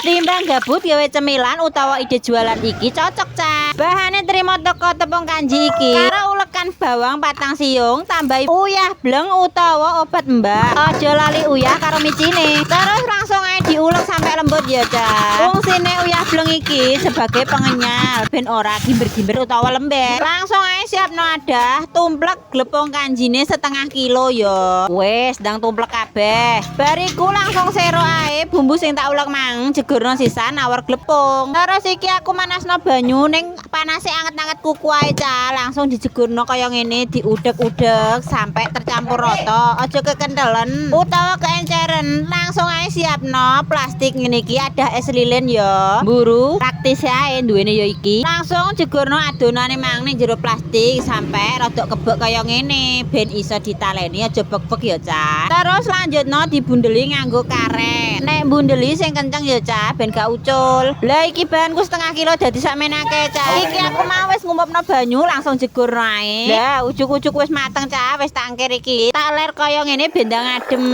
Timbang gabut, gawe cemilan utawa ide jualan iki cocok, Cah. Bahane trimo teko tepung kanji iki karo ulekan bawang 4 siung, tambahi uyah bleng utawa obat mbak. Aja lali uyah karo micine. Terus langsung ae diulek sampai lembut ya, Cah. Fungsine uyah bleng iki sebagai pengenyal ben ora gimber-gimber utawa lembek. Langsung ae siapno wadah, tumplek glepung kanjine setengah kilo ya. Wes, ndang tumplek kabeh. Bar iku langsung serok ae bumbu sing tak ulek mang, jegurno sisan awor glepung. Terus iki aku manasno banyu ning panase anget-anget kuku ae, Cah. Langsung dijegurno kaya ngene, diudek-udek sampai tercampur rata. Aja kekentelen utawa keenceren. Langsung ae siapno plastik ngene iki, ada es lilin ya. Mburu praktis ae duwene ya iki. Langsung jegurno adonane mang ning jero plastik sampai rodok kebek kaya ngene ben iso ditaleni, aja bek-bek ya, Cah. Terus lanjutno dibundeli nganggo karet. Nek bundeli sing kenceng ya, Cah, ben gak ucul. Lah, iki bahanku setengah kilo dadi sakmenake, Cah. Iki aku mau wis ngumupno banyu, langsung jegurno ae. Lah, ujug-ujug wis mateng, Cah, wis tak angkir iki. Tak ler kaya ngene ben ndang adem.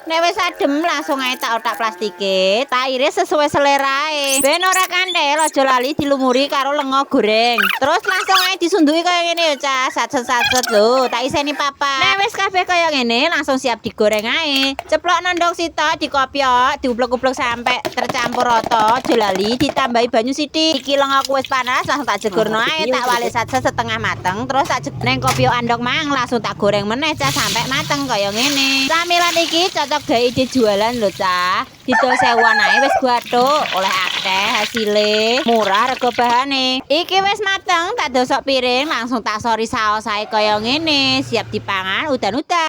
Nek wis adem langsung ae tak otak plastike, tak iris sesuai selera ae. Ben ora kanthel, aja lali dilumuri karo lenga goreng. Terus langsung ae disunduki kaya ngene ya, Cah, satset-satset lho, tak iseni papa. Nek wis kabeh kaya ngene, langsung siap digoreng ae. Ceplokno ndok sitok, dikopyok, diublek-ublek sampai tercampur rata, aja lali ditambahi banyu sithik. Iki lengaku wis panas, langsung tak jegurno ae, tak walik satset setengah mateng, terus tak neng kopyokan ndok mang langsung tak goreng meneh, Cah, sampai mateng kaya ngene. Camilan iki cocok gawe ide jualan lho, Cah. Didol sewuan ae wis gathuk, oleh akeh hasile, murah rego bahane. Iki wis mateng, tak dosok piring, langsung tak sori saos ae kaya ngene, siap dipangan udan-udan.